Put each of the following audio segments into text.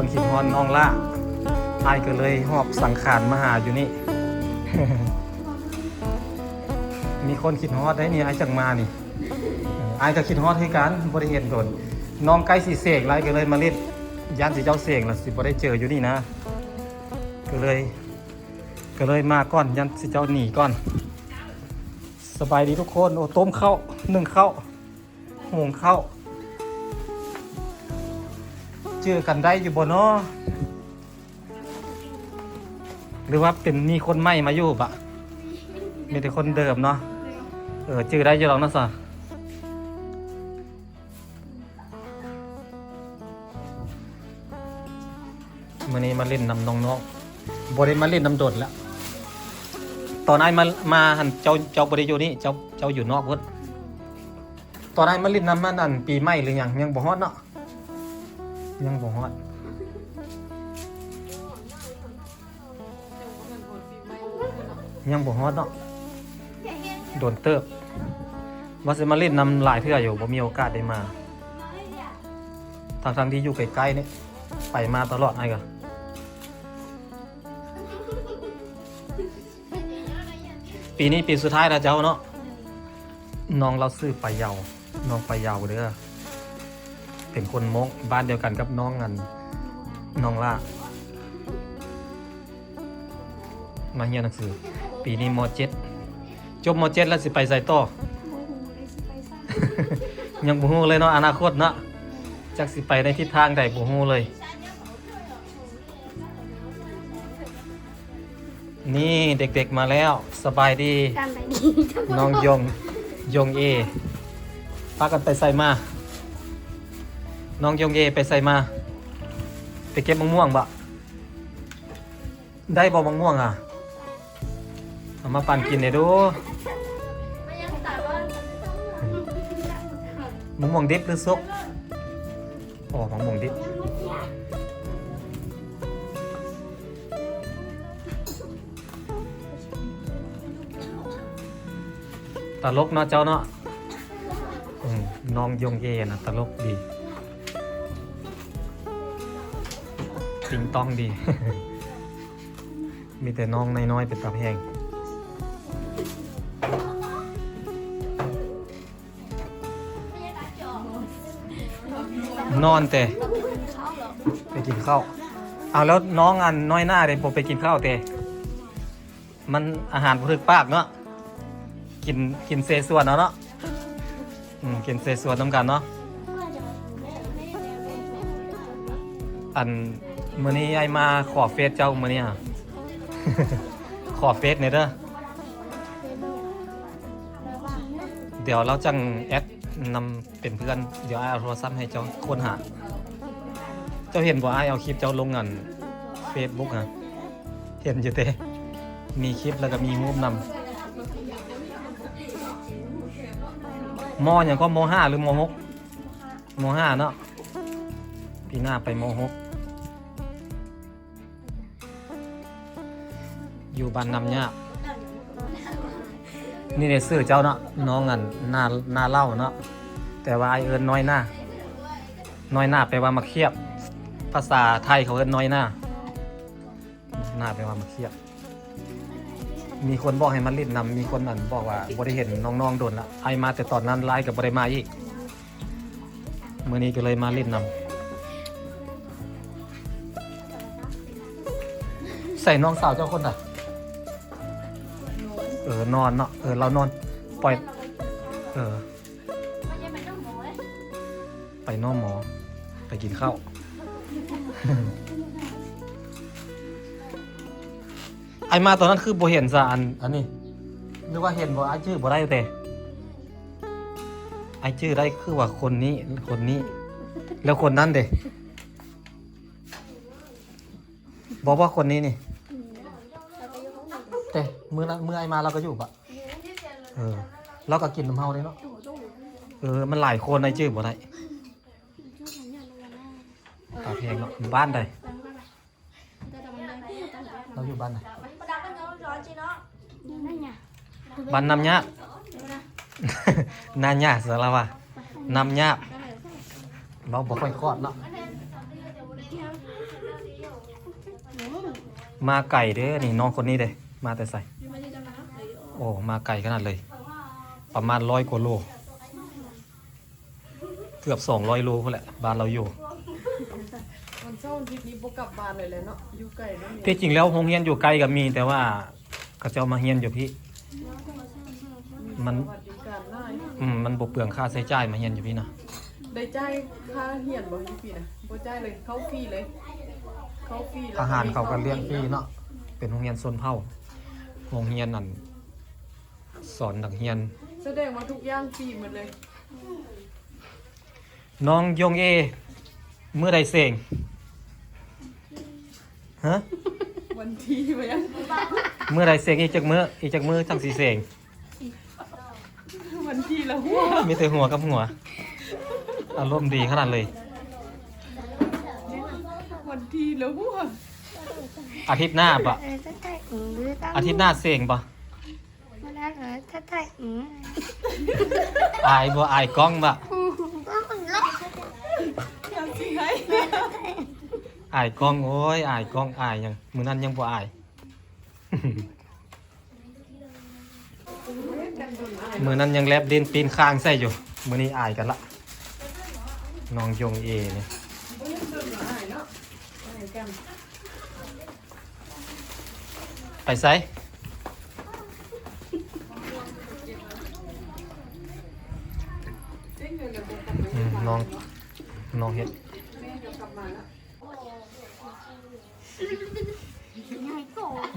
ຄົນຄິດຮອດນ້ອງຫຼ້າ ອ້າຍກໍເລີຍຫອບສັງຂານມາຫາຢູ່ນີ້. ມີຄົນຄິດຮອດໄດ໋ນີ້ ອ້າຍຈັ່ງມານີ້. ເອີ ອ້າຍກໍຄິດຮອດຄືກັນ ບໍ່ໄດ້ເຫັນດົນ. ນ້ອງໃກ້ຊິເສັງແລ້ວ ອ້າຍກໍເລີຍມາຫຼິ້ນ ຢ້ານຊິເຈົ້າເສັງແລ້ວຊິບໍ່ໄດ້ເຈີຢູ່ນີ້ນະ ກໍເລີຍ ກໍເລີຍມາກ່ອນ ຢ້ານຊິເຈົ້າໜີກ່ອນ. ສະບາຍດີທຸກຄົນ. ໂອ້ ຕົ້ມເຂົ້າ ໜຶ້ງເຂົ້າ ຫຸງເຂົ້າ ຈື່ກັນໄດ້ຢູ່ບໍ່ນໍ? ຫຼືວ່າເປັນມີຄົນໃໝ່ມາຢູ່ບະ? ມີແຕ່ຄົນເດີມເນາະ. ເອີ ຈື່ໄດ້ຢູ່ດອກເນາະຊະ. ມື້ນີ້ມາຫຼິ້ນນຳນ້ອງໆ ບໍ່ໄດ້ມາຫຼິ້ນນຳດົນແລ້ວ. ຕອນອ້າຍມາ ມາຫັ້ນ ເຈົ້າ ເຈົ້າບໍ່ໄດ້ຢູ່ນີ້ ເຈົ້າ ເຈົ້າຢູ່ນອກພຸ້ນ. ຕອນອ້າຍມາຫຼິ້ນນຳ ອັນ ອັນ ປີໃໝ່ຫຼືຫຍັງ ຍັງບໍ່ຮອດເນາະ ຍັງບໍ່ຮອດ. ຍັງບໍ່ຮອດເນາະ ດົນເຕີບ. ວ່າຊິມາຫຼິ້ນນຳຫຼາຍເທື່ອຢູ່ ບໍ່ມີໂອກາດໄດ້ມາ ທັງໆທີ່ຢູ່ໃກ້ໆນີ້ ໄປມາຕະຫຼອດ. ອ້າຍກໍ ປີນີ້ປີສຸດທ້າຍແລ້ວເຈົ້າເນາະ. ນ້ອງລາວຊື່ປາເຍົາ ນ້ອງປາເຍົາເດີ ເປັນຄົນມົ້ງ ບ້ານດຽວກັນກັບນ້ອງ ອັນ ນ້ອງຫຼ້າ ມາຮຽນໜັງສື. ປີນີ້ ມໍເຈັດ ຈົບ ມໍເຈັດ ແລ້ວຊິໄປໃສຕໍ່? ບໍ່ຮູ້ເລີຍຊິໄປໃສ ຍັງບໍ່ຮູ້ເລີຍເນາະ ອະນາຄົດເນາະ ຈັກຊິໄປໃນທິດທາງໃດ ບໍ່ຮູ້ເລີຍ. ນີ້ເດັກໆມາແລ້ວ. ສະບາຍດີ ສະບາຍດີ ນ້ອງຢົງ ຢົງເອ ພາກັນໄປໃສມາ? ນ້ອງຢົງເອໄປໃສມາ? ໄປເກັບໝາກມ່ວງບໍ? ໄດ້ບໍ່ໝາກມ່ວງຫະ? ເອົາມາປັ້ນກິນແດ່ດູ. ໝາກມ່ວງດິບຫຼືສຸກ? ອໍ ໝາກມ່ວງດິບ. ຕະຫຼົກເນາະເຈົ້າເນາະ. ອືມ ນ້ອງຢົງເອນະ ຕະຫຼົກດີ ຕິງຕ້ອງດີ. ມີແຕ່ນ້ອງນ້ອຍໆເປັນຕາແພງ. ນອນແຕ່ ໄປກິນເຂົ້າ. ເອົາ ແລ້ວນ້ອງອັນນ້ອຍໜ້າເດ ບໍ່ໄປກິນເຂົ້າແຕ່? ມັນອາຫານບໍ່ຖືກປາກເນາະ ກິນ ກິນເສສວນເອົາເນາະ. ອືມ ກິນເສສວນນຳກັນເນາະ. ອັນ ມື້ນີ້ອ້າຍມາຂໍເຟສເຈົ້າ ມື້ນີ້ຫາ ຂໍເຟສແດ່ເດີ. ດຽວລາວຈັ່ງແອັດນຳເປັນເພື່ອນ. ດຽວອ້າຍເອົາໂທລະສັບໃຫ້ເຈົ້າຄົ້ນຫາ. ເຈົ້າເຫັນບໍ່ ອ້າຍເອົາຄລິບເຈົ້າລົງອັນເຟສບຸກຫະ? ເຫັນຢູ່ເຕ ມີຄລິບແລ້ວກໍມີຮູບນຳ. ມໍຫຍັງກໍ ມໍຫ້າ ຫຼື ມໍຫົກ? ມໍຫ້າເນາະ. ປີໜ້າໄປ ມໍຫົກ. ຢູ່ບ້ານນ້ຳຍາກ. ນີ້ເດຊື່ເຈົ້າເນາະ ນ້ອງອັນ ໜ້າ ໜ້າເຫຼົ້າເນາະ ແຕ່ວ່າອ້າຍເອີ້ນນ້ອຍໜ້າ. ນ້ອຍໜ້າແປວ່າໝາກຂຽບ ພາສາໄທເຂົາເອີ້ນນ້ອຍໜ້າ. ໜ້າແປວ່າໝາກຂຽບ. ມີຄົນບອກໃຫ້ມາຫຼິ້ນນຳ ມີຄົນອັນບອກວ່າບໍ່ໄດ້ເຫັນນ້ອງໆດົນລະ ອ້າຍມາແຕ່ຕອນນັ້ນ ລະອ້າຍກໍບໍ່ໄດ້ມາອີກ. ມື້ນີ້ກໍເລີຍມາຫຼິ້ນນຳ. ໃສນ້ອງສາວເຈົ້າຄົນໃດ? ເອີ ນອນເນາະ. ເອີ ລາວນອນ ປ່ອຍ ເອີ ໄປນອນໝໍ ໄປກິນເຂົ້າ. ອ້າຍມາຕອນນັ້ນຄືບໍ່ເຫັນສະ ອັນ ອັນນີ້ ຫຼືວ່າເຫັນບໍ່? ອ້າຍຈື່ບໍ່ໄດ້ແຕ່ ອ້າຍຈື່ໄດ້ຄືວ່າຄົນນີ້ ຄົນນີ້ ແລ້ວຄົນນັ້ນເດ? ບໍ່ ບໍ່ ຄົນນີ້ນີ້ ແຕ່ມື້ນັ້ນ ມື້ອ້າຍມາລາວກໍຢູ່ປະ? ເອີ ລາວກໍກິນນຳເຮົາເດ້ເນາະ. ເອີ ມັນຫຼາຍຄົນ ອ້າຍຈື່ບໍ່ໄດ້. ຕາແພງເນາະ. ບ້ານໃດ? ລາວຢູ່ບ້ານໃດ? ບ້ານນ້ຳຍາກ. ນາຍາກ ສາລະວະ ນ້ຳຍາກ. ເວົ້າບໍ່ຄ່ອຍຄອດເນາະ. ມາໄກເດ້ນີ້ ນ້ອງຄົນນີ້ເດ້ ມາແຕ່ໃສ? ໂອ້ ມາໄກຂະໜາດເລີຍ ປະມານຮ້ອຍກວ່າໂລ ເກືອບສອງຮ້ອຍໂລພຸ້ນແຫຼະ ບ້ານລາວຢູ່. ວັນເສົາວັນອາທິດນີ້ບໍ່ກັບບ້ານເລີຍແຫຼະເນາະ ຢູ່ໄກເນາະ. ທີ່ຈິງແລ້ວໂຮງຮຽນຢູ່ໃກ້ກໍມີ ແຕ່ວ່າເຂົາເຈົ້າມາຮຽນຢູ່ພີ້. ມັນ ສະຫວັດດີການຫຼາຍ. ອືມ ມັນບໍ່ເປືອງຄ່າໃຊ້ຈ່າຍມາຮຽນຢູ່ພີ້ນະ. ໄດ້ຈ່າຍຄ່າຮຽນບໍ່ຢູ່ພີ້ນະ? ບໍ່ຈ່າຍເລີຍ ເຂົ້າຟຣີເລີຍ ເຂົ້າຟຣີ. ອາຫານເຂົາກໍລ້ຽງຟຣີເນາະ ເປັນໂຮງຮຽນຊົນເຜົ່າ ໂຮງຮຽນອັນ ສອນນັກຮຽນ. ສະແດງວ່າທຸກຢ່າງຟຣີໝົດເລີຍ. ນ້ອງຢົງເອ ມື້ໃດເສັງ? ຮະ? ວັນທີໄປ ມື້ໃດເສັງ? ອີກຈັກມື້? ອີກຈັກມື້ຈັ່ງຊິເສັງ? ວັນທີລະຫົວ ມີແຕ່ຫົວກັບຫົວ ອາລົມດີຂະໜາດເລີຍ. ວັນທີລະຫົວ ອາທິດໜ້າບໍ? ເອີ ອາທິດໜ້າເສັງບໍ? ອາຍບໍ່? ອາຍກ້ອງບໍ? ອາຍກ້ອງ. ໂອ້ຍ ອາຍກ້ອງ ອາຍຫຍັງ? ມື້ນັ້ນຍັງບໍ່ອາຍ. ມື້ນັ້ນຍັງແລບເດັ່ນປີ້ນຂ້າງໃສ່ຢູ່ ມື້ນີ້ອາຍກັນລະ ນ້ອງຢົງເອນີ້. ໄປໃສ? ອືມ ນ້ອງ ນ້ອງເຮັດ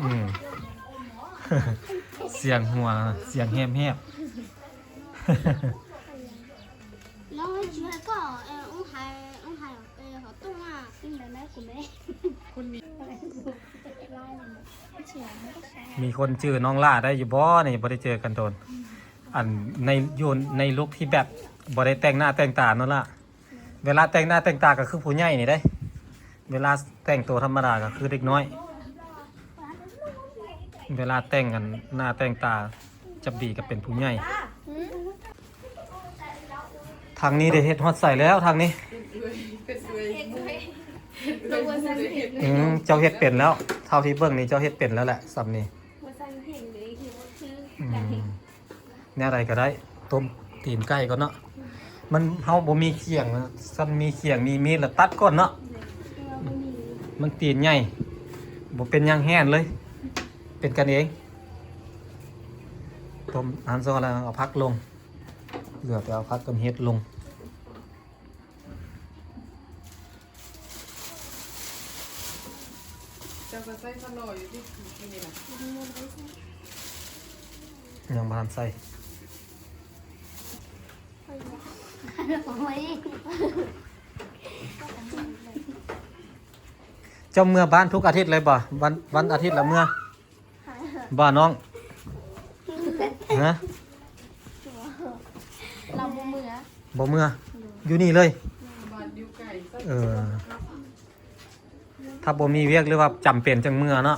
ອືມ ສຽງຫົວ ສຽງແຫບໆ. ມີຄົນຈື່ນ້ອງຫຼ້າໄດ້ຢູ່ບໍ່ນີ້? ບໍ່ໄດ້ເຈີກັນດົນ. ອັນໃນ ຢູ່ໃນລຸກທີ່ແບບບໍ່ໄດ້ແຕ່ງໜ້າແຕ່ງຕາເນາະລະ. ເວລາແຕ່ງໜ້າແຕ່ງຕາກໍຄືຜູ້ໃຫຍ່ນີ້ເດ້. ເວລາແຕ່ງໂຕທຳມະດາກໍຄືເດັກນ້ອຍ. ເວລາແຕ່ງອັນໜ້າແຕ່ງຕາຈັບດີກໍເປັນຜູ້ໃຫຍ່. ທາງນີ້ໄດ້ເຮັດຮອດໃສແລ້ວທາງນີ້? ເປັນເອື້ອຍ ເປັນເອື້ອຍ ເປັນເອື້ອຍ. ອືມ ເຈົ້າເຮັດເປັນແລ້ວ ເທົ່າທີ່ເບິ່ງນີ້ເຈົ້າເຮັດເປັນແລ້ວແຫຼະ ສ່ຳນີ້. ອືມ ແນວໃດກໍໄດ້ ຕົ້ມຕີນໄກ່ກ່ອນເນາະ. ມັນ ເຮົາບໍ່ມີຂຽງນະ ຄັນມີຂຽງມີມີດລະຕັດກ່ອນເນາະ. ມັນຕີນໃຫຍ່ ບໍ່ເປັນຫຍັງແຫ້ນເລີຍ ເປັນກັນເອງ. ຕົ້ມຫັ້ນຊະແລ້ວເອົາຜັກລົງ ເຫຼືອແຕ່ເອົາຜັກກັບເຫັດລົງ. ເຈົ້າກໍໃສ່ຂະໜໍຢູ່ຕິ ມື້ກີ້ນີ້ນະ? ຍັງບໍ່ທັນໃສ່. ເຈົ້າເມືອບ້ານທຸກອາທິດເລີຍບໍ່? ວັນ ວັນອາທິດລະເມືອ ບໍ່ນ້ອງ? ຮະ? ລາວບໍ່ເມືອ ບໍ່ເມືອ ຢູ່ນີ້ເລີຍ. ເອີ ຖ້າບໍ່ມີວຽກ ຫຼືວ່າຈຳເປັນຈັ່ງເມືອເນາະ.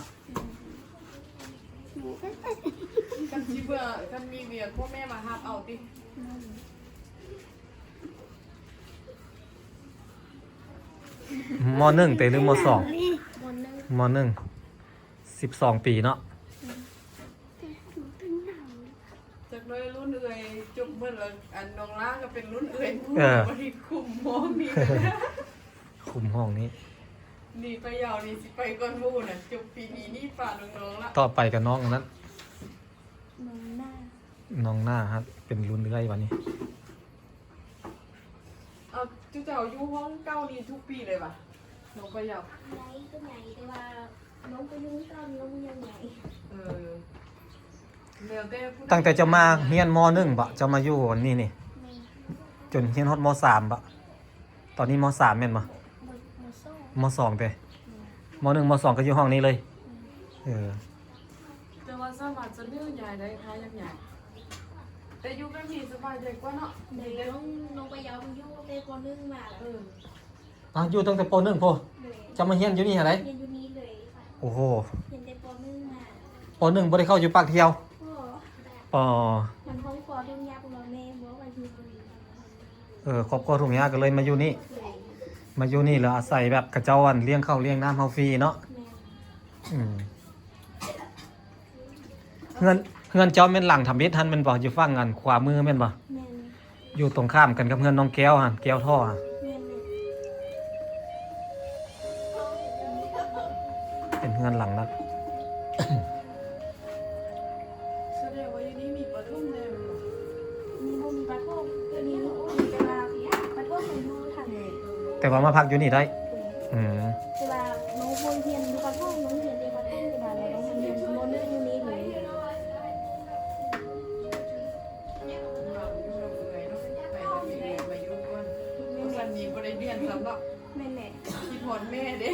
ຄັນຊິເມືອ ຄັນມີວຽກ ພໍ່ແມ່ມາຮັບເອົາຕິ? ມໍໜຶ່ງເຕ ຫຼືມໍສອງ? ມໍໜຶ່ງ ສິບສອງປີເນາະ. ຈັກໜ້ອຍລຸ້ນເອື້ອຍຈົບເບິດແລ້ວ ອັນນ້ອງຫຼ້າກໍເປັນລຸ້ນເອື້ອຍໝູ່. ເອີ ບັດນີ້ຄຸມຫ້ອງນີ້ ຄຸມຫ້ອງນີ້. ໜີໄປຍາວນີ້ ຊິໄປກ່ອນໝູ່ນະ ຈົບປີນີ້ ໜີປະນ້ອງໆລະ. ຕໍ່ໄປກໍນ້ອງອັນນັ້ນ ນ້ອງໜ້າ ນ້ອງໜ້າ ເປັນລຸ້ນເອື້ອຍບັດນີ້. ເອົາ ເຈົ້າຢູ່ຫ້ອງເກົ່ານີ້ທຸກປີເລີຍຫວາ? ນ້ອງໄປຍາວ ໃຫຍ່ກໍໃຫຍ່ ແຕ່ວ່ານ້ອງໄປຢູ່ເກົ່ານີ້ນ້ອງຍັງໃຫຍ່. ເອີ ແລ້ວແຕ່ຜູ້ໃດ. ຕັ້ງແຕ່ເຈົ້າມາຮຽນມໍໜຶ່ງບໍ? ເຈົ້າມາຢູ່ອັນນີ້ນີ້ ແມ່ນ ຈົນຮຽນຮອດມໍສາມບໍ? ຕອນນີ້ມໍສາມແມ່ນບໍ່? ມໍ ມໍສອງ ມໍສອງເຕ. ແມ່ນ ມໍໜຶ່ງ ມໍສອງ ກໍຢູ່ຫ້ອງນີ້ເລີຍ. ແມ່ນ ເອີ ແຕ່ວ່າສາມາດສະເໜີຍ້າຍໄດ້ ຖ້າຢາກຍ້າຍ. ແຕ່ຢູ່ແບບນີ້ສະບາຍໃຈກວ່າເນາະ. ແມ່ນ ນ້ອງ ນ້ອງໄປຢາວຢູ່ແຕ່ປໍໜຶ່ງມາ. ເອີ ອ່າ ຢູ່ຕັ້ງແຕ່ປໍໜຶ່ງພຸ້ນ. ໂດຍ ຈະມາຮຽນຢູ່ນີ້ຫັ້ນໃດ? ຮຽນຢູ່ນີ້ເລີຍ. ໂອ້ໂຫ ຮຽນແຕ່ປໍໜຶ່ງມາ. ປໍໜຶ່ງບໍ່ໄດ້ເຂົ້າຢູ່ປາກທຽວ? ບໍ່ ອໍ ມັນຄອບຄົວທຸກຍາກ ພໍ່ແມ່ບໍ່ວ່າຢູ່. ເອີ ຄອບຄົວທຸກຍາກກໍເລີຍມາຢູ່ນີ້. ໂດຍ ມາຢູ່ນີ້ແລ້ວອາໄສແບບເຂົາເຈົ້າ ອັນ ລ້ຽງເຂົ້າລ້ຽງນ້ຳເຮົາຟຣີເນາະ. ແມ່ນ ອືມ ເຮືອນ ເຮືອນເຈົ້າແມ່ນຫຼັງທຳອິດຫັ້ນແມ່ນບໍ່? ຢູ່ຝັ່ງອັນຂວາມືແມ່ນບໍ່? ແມ່ນ. ຢູ່ຕົງຂ້າມກັນກັບເຮືອນນ້ອງແກ້ວຫັ້ນ ແກ້ວທໍ່ຫັ້ນ. ແມ່ນໆ. ເປັນເຮືອນຫຼັງນັ້ນ. ສະແດງວ່າຢູ່ນີ້ມີປະຖົມແດ່ແມ່ນບໍ່? ມີ ບໍ່ມີປະຖົມ ມີ ມີແຕ່ວ່າປະຖົມມັນຢູ່ທາງນີ້ ແຕ່ວ່າມາພັກຢູ່ນີ້ໄດ້. ອືມ ແຕ່ວ່ານ້ອງໂຮງຮຽນຢູ່ປະຖົມ ນ້ອງຮຽນເອປະຖົມຢູ່ບ້ານ ແລ້ວນ້ອງຮຽນ ມ.ໜຶ່ງ ຢູ່ນີ້ເລີຍ. ແມ່ນແຫຼະ ຄິດຮອດແມ່ເດ້.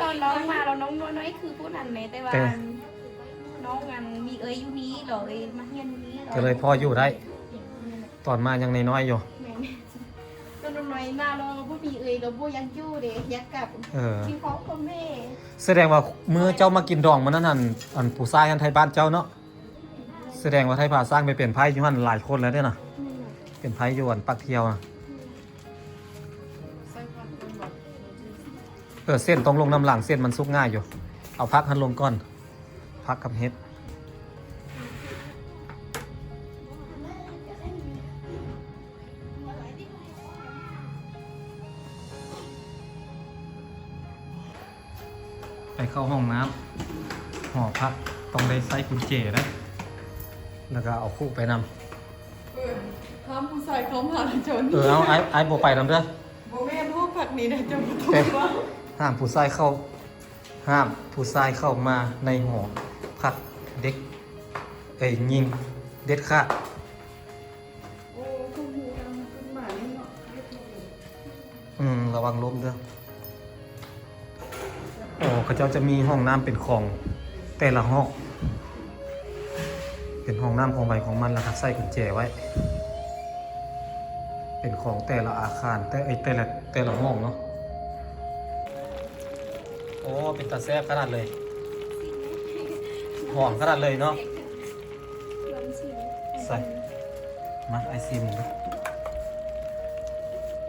ຕອນນ້ອງມາແລ້ວນ້ອງນ້ອຍໆຄືຜູ້ນັ້ນແຫຼະ ແຕ່ວ່າ ແຕ່ ນ້ອງອັນມີເອື້ອຍຢູ່ນີ້ ລະເອີຍມາຮຽນຢູ່ນີ້ ກໍເລີຍພໍຢູ່ໄດ້. ຕອນມາຍັງນ້ອຍໆຢູ່. ແມ່ນ ຕອນນ້ອຍມາແລ້ວບໍ່ມີເອື້ອຍກໍບໍ່ຢາກຢູ່ເດ້ ຢາກກັບ ເອີ ທີ່ຄອບຄອບແມ່. ສະແດງວ່າມື້ເຈົ້າມາກິນດອງມື້ນັ້ນຫັ້ນ ອັນຜູ້ຊາຍຫັ້ນໄທບ້ານເຈົ້າເນາະ. ສະແດງວ່າໄທຜາຊ້າງໄປເປັນໄພ້ຢູ່ຫັ້ນຫຼາຍຄົນແລ້ວເດ້ນະ. ແມ່ນ ເປັນໄພ້ຢູ່ອັນປາກທ່ຽວນະ. ເອີ ເສັ້ນຕ້ອງລົງນຳຫຼັງ ເສັ້ນມັນສຸກງ່າຍຢູ່. ເອົາຜັກຫັ້ນລົງກ່ອນ ຜັກກັບເຫັດ. ໄປເຂົ້າຫ້ອງນ້ຳ ຫໍພັກຕ້ອງໄດ້ໃຊ້ກຸນເຈເດ້ ແລ້ວກໍເອົາຄຸໄປນຳ. ເອີ ຫ້າມຜູ້ຊາຍເຂົ້າມາເຈົ້ານີ້. ເອີ ເອົາ ອ້າຍ ອ້າຍບໍ່ໄປນຳເດີ. ບໍ່ແມ່ນ ຫໍພັກນີ້ນະ ເຈົ້າບໍ່ຕ້ອງເວົ້າ. ຫ້າມຜູ້ຊາຍເຂົ້າ ຫ້າມຜູ້ຊາຍເຂົ້າມາໃນຫໍພັກເດັກ ເອີຍ ຍິງເດັດຂາດ. ໂອ້ ເພິ່ນຮູ້ນຳກົດໝາຍເນາະ. ອືມ ລະວັງລົ້ມເດີ. ໂອ້ ເຂົາເຈົ້າຈະມີຫ້ອງນ້ຳເປັນຂອງແຕ່ລະຫ້ອງ ເປັນຫ້ອງນ້ຳຂອງໃຜຂອງມັນ ລະກະໃສ່ກຸນແຈໄວ້ ເປັນຂອງແຕ່ລະອາຄານ ແຕ່ ເອີຍ ແຕ່ລະ ແຕ່ລະຫ້ອງເນາະ. ໂອ້ ເປັນຕາແຊບຂະໜາດເລີຍ ຫອມຂະໜາດເລີຍເນາະ. ໃສ່ ມາ ອ້າຍຊີມເບິ່ງເດີ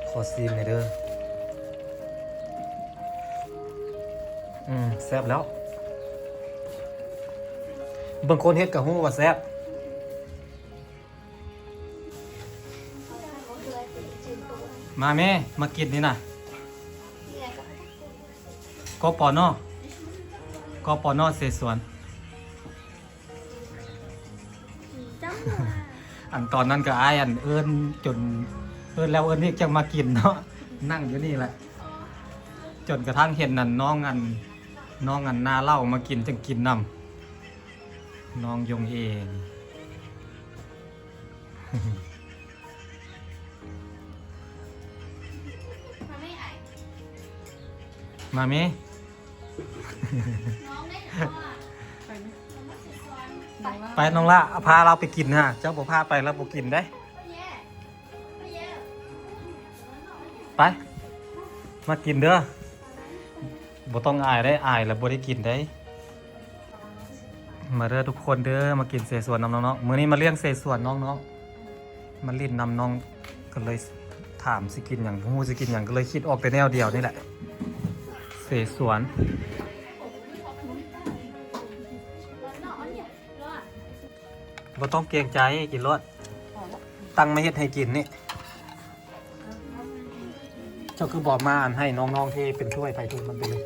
ຂໍຊີມແດ່ເດີ. ອືມ ແຊບແລ້ວ ເບິ່ງຄົນເຮັດກໍຮູ້ວ່າແຊບ. ມາແມ່ ມາກິນນີ້ນະ ກປນ ກປນ ເສສວນ. ອັນຕອນນັ້ນກໍອ້າຍອັນເອີ້ນຈົນ ເອີ້ນແລ້ວເອີ້ນອີກຈັ່ງມາກິນເນາະ ນັ່ງຢູ່ນີ້ແຫຼະ ຈົນກະທັ່ງເຫັນອັນນ້ອງອັນ ນ້ອງອັນໜ້າເຫຼົ້າມາກິນ ຈຶ່ງກິນນຳ ນ້ອງຢົງເອງ. ມາແມ່ ໄປນ້ອງຫຼ້າ ພາລາວໄປກິນຫາ ເຈົ້າບໍ່ພາໄປລາວບໍ່ກິນເດ້. ໄປ ມາກິນເດີ ບໍ່ຕ້ອງອາຍເດ້ ອາຍລະບໍ່ໄດ້ກິນເດ້. ມາເດີທຸກຄົນເດີ ມາກິນເສສວນນຳນ້ອງໆ ມື້ນີ້ມາລ້ຽງເສສວນນ້ອງໆ ມາຫຼິ້ນນຳນ້ອງ ກໍເລີຍຖາມຊິກິນຫຍັງ ບໍ່ຮູ້ຊິກິນຫຍັງ ກໍເລີຍຄິດອອກແຕ່ແນວດຽວນີ້ແຫຼະ ເສສວນ. ບໍ່ຕ້ອງເກງໃຈ ກິນໂລດ ຕັ້ງມາເຮັດໃຫ້ກິນນີ້. ເຈົ້າຄືບໍ່ມາອັນໃຫ້ນ້ອງໆ ເທເປັນຖ້ວຍໃຜຖ້ວຍມັນໄປເລີຍ.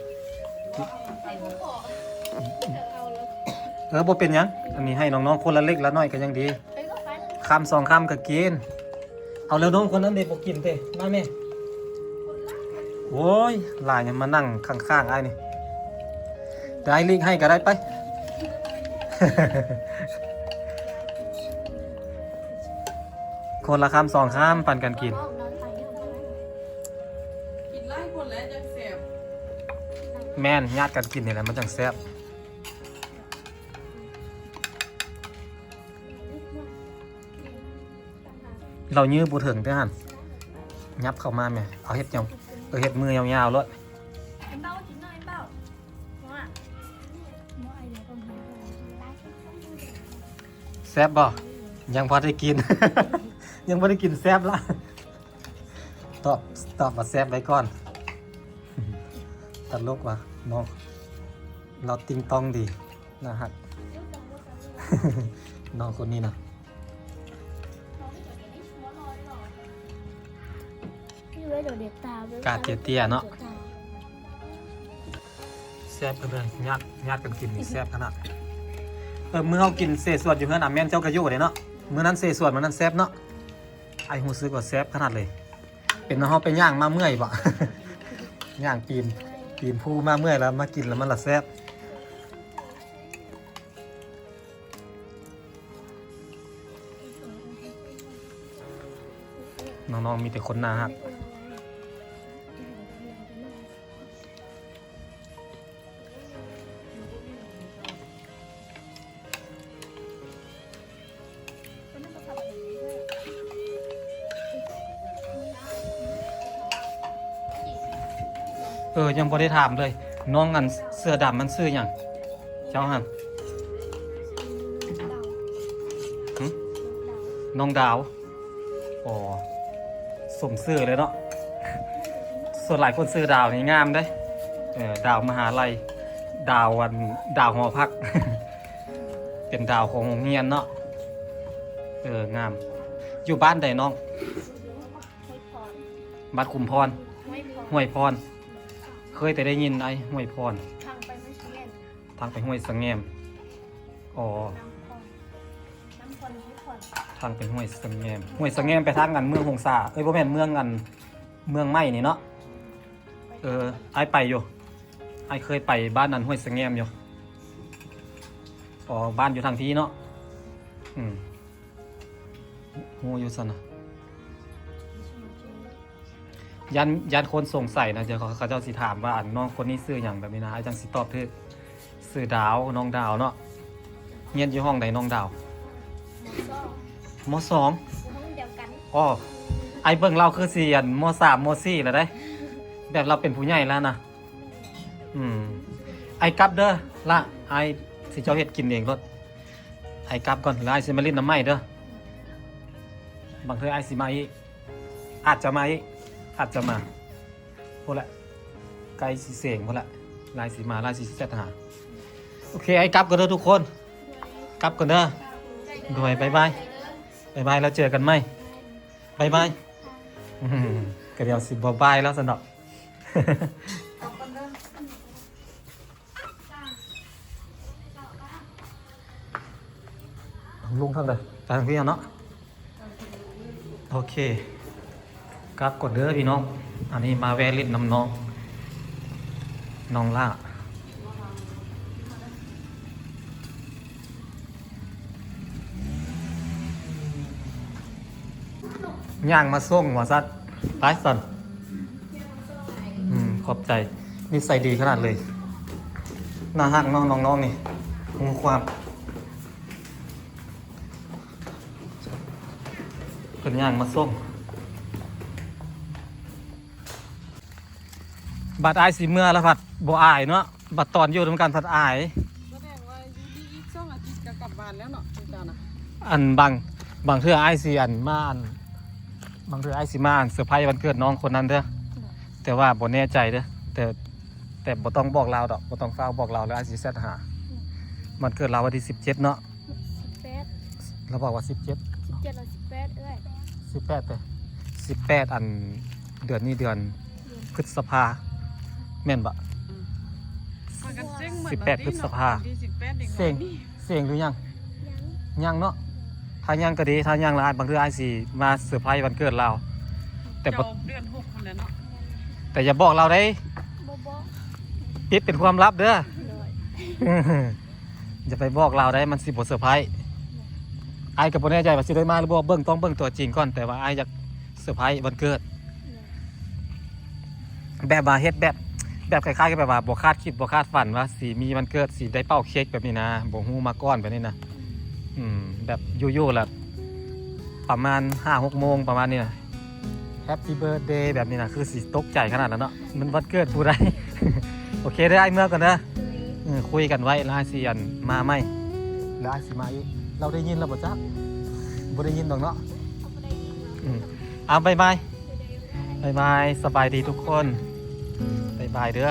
ເອີ ບໍ່ເປັນຫຍັງ ອັນນີ້ໃຫ້ນ້ອງໆ ຄົນລະເລັກລະນ້ອຍກໍຍັງດີ ຄຳສອງຄຳກໍກິນ. ເອົາແລ້ວນ້ອງຄົນນັ້ນເດ ບໍ່ກິນເຕ ມາແມ່. ໂອ້ຍ ຫຼາຍ ມານັ່ງຂ້າງໆ ອ້າຍນີ້ ໄດ້ ຫຼີກໃຫ້ກໍໄດ້ໄປ ຄົນລະຄຳສອງຄຳ ປັນກັນກິນ. ກິນຫຼາຍຄົນແລ້ວຈັ່ງແຊບ. ແມ່ນ ຍາດກັນກິນນີ້ແຫຼະ ມັນຈັ່ງແຊບ. ລາວຢື້ບໍ່ເຖິງເດ້ຫັ້ນ ຫຍັບເຂົ້າມາແມ່ ເອົາເຮັດຫຍັງ ເອີ ເຮັດມືຍາວໆ ໂລດ. ແຊບບໍ່? ຍັງບໍ່ໄດ້ກິນ ຍັງບໍ່ໄດ້ກິນ ແຊບລະ ຕອບ ຕອບວ່າແຊບໄວ້ກ່ອນ. ຕະຫຼົກວ່ານ້ອງ. ລາວຕິງຕອງດີ ໜ້າຮັກ ນ້ອງຄົນນີ້ນະ. ກາດເຕ້ຍໆເນາະ. ແຊບເລີຍ ຍາດ ຍາດກັນກິນນີ້ແຊບຂະໜາດ. ເອີ ມື້ເຮົາກິນເສສວນຢູ່ເຮືອນອາແມ່ນເຈົ້າກະຢູ່ເດ້ເນາະ. ມື້ນັ້ນເສສວນ ມື້ນັ້ນແຊບເນາະ. ອ້າຍຮູ້ສຶກວ່າແຊບຂະໜາດເລີຍ. ເປັນເຮົາໄປຍ່າງມາເມື່ອຍບໍ? ຍ່າງປີນ ປີນພູມາເມື່ອຍແລ້ວມາກິນແລ້ວມັນລະແຊບ. ນ້ອງໆມີແຕ່ຄົນໜ້າຮັກ. ເອີ ຍັງບໍ່ໄດ້ຖາມເລີຍ ນ້ອງອັນເສື້ອດຳມັນຊື່ຫຍັງ ເຈົ້າຫັ້ນ? ຫຶ? ນ້ອງດາວ. ອໍ ສົມຊື່ເລີຍເນາະ. ສ່ວນຫຼາຍຄົນຊື່ດາວນີ້ງາມເດ້. ເອີ ດາວມະຫາໄລ ດາວອັນ ດາວຫໍພັກ ເປັນດາວຂອງໂຮງຮຽນເນາະ. ເອີ ງາມ. ຢູ່ບ້ານໃດນ້ອງ? ບ້ານຂຸມພອນ ຫ້ວຍພອນ. ເຄີຍແຕ່ໄດ້ຍິນໄອ້ ຫ້ວຍພອນ. ທາງໄປຫ້ວຍສະແງມ ທາງໄປຫ້ວຍສະແງມ. ອໍ ທາງໄປຫ້ວຍສະແງມ ຫ້ວຍສະແງມໄປທາງອັນເມືອງຫົງສາ ເອີຍ ບໍ່ແມ່ນ ເມືອງອັນ ເມືອງໃໝ່ນີ້ເນາະ. ເອີ ອ້າຍໄປຢູ່ ອ້າຍເຄີຍໄປບ້ານນັ້ນ ຫ້ວຍສະແງມຢູ່. ອໍ ບ້ານຢູ່ທາງພີ້ເນາະ. ອືມ ຮູ້ຢູ່ຊັ້ນນະ. ຢ້ານ ຢ້ານຄົນສົງໄສນະ ດຽວເຂົາ ເຂົາເຈົ້າຊິຖາມວ່າ ອັນ ນ້ອງຄົນນີ້ຊື່ຫຍັງ ແບບນີ້ນະ ອ້າຍຈັ່ງຊິຕອບຖືກ. ຊື່ດາວ ນ້ອງດາວເນາະ. ຮຽນຢູ່ຫ້ອງໃດນ້ອງດາວ? ມ.ສອງ ມ.ສອງ ຫ້ອງດຽວກັນ. ອໍ ອ້າຍເບິ່ງລາວຄືຊິອັນ ມ.ສາມ ມ.ສີ່ ແລ້ວເດ້ ແບບລາວເປັນຜູ້ໃຫຍ່ແລ້ວນະ. ອືມ ອ້າຍກັບເດີລະ ອ້າຍຊິເຈົ້າເຮັດກິນເອງໂລດ. ອ້າຍກັບກ່ອນ ແລ້ວອ້າຍຊິມາຫຼິ້ນນຳໃໝ່ເດີ. ບາງເທື່ອອ້າຍຊິມາອີກ ອາດຈະມາອີກ ອາດຈະມາ. ພຸ້ນແຫຼະ ໃກ້ຊິເສັງພຸ້ນແຫຼະ ລາຍຊິມາ ລາຍຊິແຊັດຫາ. ໂອເຄ ອ້າຍກັບກ່ອນເດີທຸກຄົນ ກັບກ່ອນເດີ. ໂດຍ ບາຍບາຍ ບາຍບາຍ ແລ້ວເຈີກັນໃໝ່ ບາຍບາຍ. ອືມ ກະດຽວຊິບາຍບາຍແລ້ວຊັ້ນດອກ. ລົງທາງໃດ? ໄປທາງພີ້ເນາະ. ໂອເຄ ກັບກ່ອນເດີພີ່ນ້ອງ. ອັນນີ້ມາແວ່ຫຼິ້ນນຳນ້ອງ ນ້ອງຫຼ້າ. ຍ່າງມາສົ່ງວ່າຊັ້ນ. ໄປຊັ້ນ. ອືມ ຂອບໃຈ. ນິໄສດີຂະໜາດເລີຍ. ໜ້າຮັກເນາະ ນ້ອງໆນີ້. ຮູ້ຄວາມ. ເພິ່ນຍ່າງມາສົ່ງ. ບັດອ້າຍຊິເມືອລະພັດບໍ່ອາຍເນາະ. ບັດຕອນຢູ່ນຳກັນພັດອາຍ. ສະແດງວ່າຢູ່ນີ້ອີກສອງອາທິດກໍກັບບ້ານແລ້ວເນາະ ເຈົ້ານະ. ອັນບາງ ບາງເທື່ອອ້າຍຊິອັນມາອັນ ບາງເທື່ອອ້າຍຊິມາອັນເຊີໄພວັນເກີດນ້ອງຄົນນັ້ນເດີ. ແຕ່ວ່າບໍ່ແນ່ໃຈເດີ. ແຕ່ ແຕ່ບໍ່ຕ້ອງບອກລາວດອກ ບໍ່ຕ້ອງຟ້າວບອກລາວ ແລ້ວອ້າຍຊິແຊັດຫາ. ວັນເກີດລາວວັນທີສິບເຈັດເນາະ. ສິບແປດ ລາວບອກວ່າສິບເຈັດ ສິບເຈັດ ຫຼື ສິບແປດເອື້ອຍ? ສິບແປດເດ້. ສິບແປດ ອັນ ເດືອນນີ້ເດືອນ ເດືອນ ພຶດສະພາ ແມ່ນບໍ່? ອືມ ພາກັນເສັງເໝິດ ສິບແປດ ແລ້ວຕິ ພຶດສະພາ. ເນາະ ວັນທີສິບແປດເດັກນ້ອຍນີ້ ເສັງ ເສັງຫຼືຍັງ? ຍັງ ຍັງເນາະ. ຖ້າຍັງກໍດີ ຖ້າຍັງລະ ບາງເທື່ອອ້າຍຊິມາເຊີໄພວັນເກີດລາວ. ແຕ່ ຈອງເດືອນຫົກພຸ້ນແຫຼະເນາະ. ແຕ່ຢ່າບອກລາວເດ້. ບໍ່ບອກ. ປິດເປັນຄວາມລັບເດີ. ໂດຍ. ຢ່າໄປບອກລາວໄດ໋ ມັນຊິບໍ່ເຊີໄພ. ອ້າຍກໍບໍ່ແນ່ໃຈວ່າຊິໄດ້ມາຫຼືບໍ່ ເບິ່ງ ຕ້ອງເບິ່ງຕົວຈິງກ່ອນ ແຕ່ວ່າອ້າຍຢາກເຊີໄພວັນເກີດ ແບບວ່າເຮັດແບບ ແບບຄ້າຍໆກັບແບບວ່າບໍ່ຄາດຄິດບໍ່ຄາດຝັນວ່າຊິມີວັນເກີດ ຊິໄດ້ເປົ່າເຄັກແບບນີ້ນະ ບໍ່ຮູ້ມາກ່ອນແບບນີ້ນະ. ອືມ ແບບຢູ່ໆລະປະມານຫ້າຫົກໂມງປະມານນີ້ນະ Happy birthday ແບບນີ້ນະ ຄືຊິຕົກໃຈຂະໜາດນັ້ນເນາະ ມັນວັນເກີດຜູ້ໃດ. ໂອເຄເດີ ອ້າຍເມືອກ່ອນເດີ. ເອີ ຄຸຍກັນໄວ້ ແລ້ວອ້າຍຊິອັນມາໃໝ່ ແລ້ວອ້າຍຊິມາອີກ. ລາວໄດ້ຍິນແລ້ວບໍ່ຈັກ? ບໍ່ໄດ້ຍິນດອກເນາະ. ອືມ ເອົາ ບາຍບາຍ ບາຍບາຍ ສະບາຍດີທຸກຄົນ ບາຍບາຍເດີ.